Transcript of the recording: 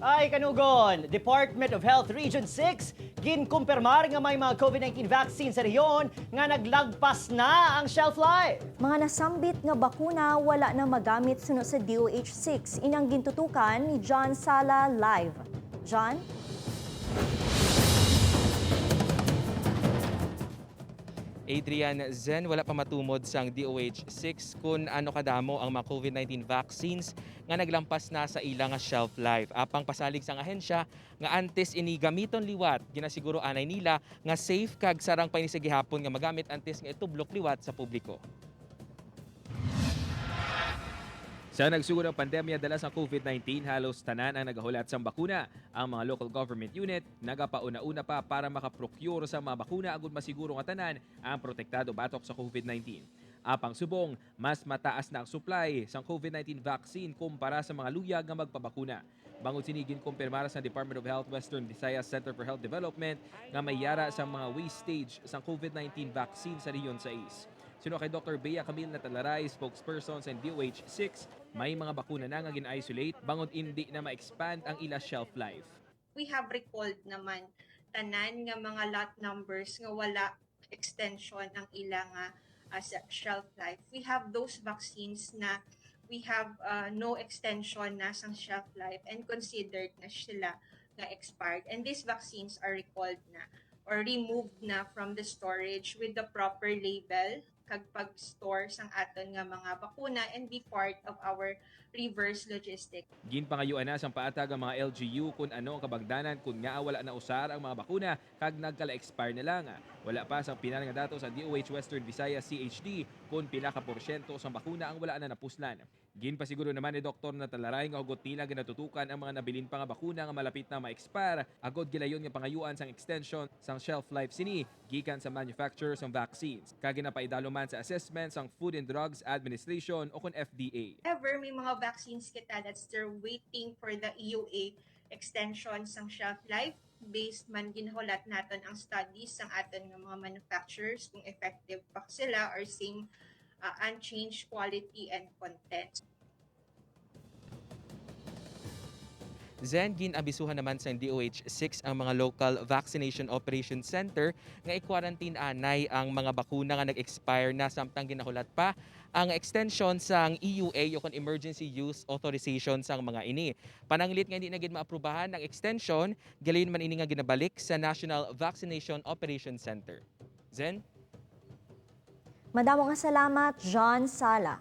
Ay kanugon, Department of Health Region 6 ginkumpirmar nga may mga COVID-19 vaccine sa rehiyon nga naglagpas na ang shelf life. Mga nasambit nga bakuna wala na magamit suno sa DOH 6. Inang gintutukan ni John Sala live. John? Adrian, Zen, wala pa matumod sang DOH 6 kung ano kadamo ang mga COVID-19 vaccines nga naglampas na sa ilang nga shelf life. Apang pasalig sang ahensya nga antes ini gamiton liwat, ginasiguro anay nila nga safe kag sarang pa ini sa gihapon nga magamit antes nga itublok liwat sa publiko. Sa nagsugod ang pandemya dala sa COVID-19, halos tanan ang nagahulat sang bakuna. Ang mga local government unit nagapauna-una pa para makaprocure sa mga bakuna agud masiguro nga tanan ang protektado batok sa COVID-19. Apang subong, mas mataas na ang supply sang COVID-19 vaccine kumpara sa mga luyag nga magpabakuna. Bangod sini, ginkumpirmar sa Department of Health Western Visayas Center for Health Development nga mayara sa mga wastage sang COVID-19 vaccine sa Region 6. Suno kay Dr. Bea Camille Natalaray, spokesperson sa DOH 6, may mga bakuna na nga gin-isolate bangod hindi na ma-expand ang ila shelf life. We have recalled naman tanan nga mga lot numbers nga wala extension ang ilang shelf life. We have those vaccines na we have no extension na sang shelf life and considered na sila nga expired. And these vaccines are recalled na or removed na from the storage with the proper label kag pag-store sang aton nga mga bakuna and be part of our reverse logistics. Ginpangayuan na sang paatag ang mga LGU kung ano ang kabagdanan kung nga wala na usar ang mga bakuna kag nagkala-expire na lang. Wala pa sang pinal nga datos sa DOH Western Visayas CHD kung pila ka porsyento sang bakuna ang wala na napuslan. Ginpasiguro naman ni Dr. Natalaray nga hugot nila ginatutukan ang mga nabilin pa nga bakuna nga malapit na ma-expire agod gilayon nga pangayuan sang extension sang shelf life sini gikan sa manufacturer sang vaccines. Kag ginapaidalo man sa assessment sang Food and Drugs Administration o kon FDA. Ever may mga vaccines kita that's still waiting for the EUA extension sang shelf life based man ginhulat naton ang studies sang aton nga mga manufacturers kung effective pa sila or same unchanged quality and content. Zen, ginabisuhan naman sa DOH 6 ang mga local vaccination operation center nga i-quarantine anay ang mga bakuna nga nag-expire na samtang ginahulat pa ang extension sang EUA o kon Emergency Use Authorization sang mga ini. Pananglit nga hindi na gid maaprubahan ang extension, gilayon man ini nga ginabalik sa National Vaccination Operation Center. Zen? Madamo nga salamat, John Sala.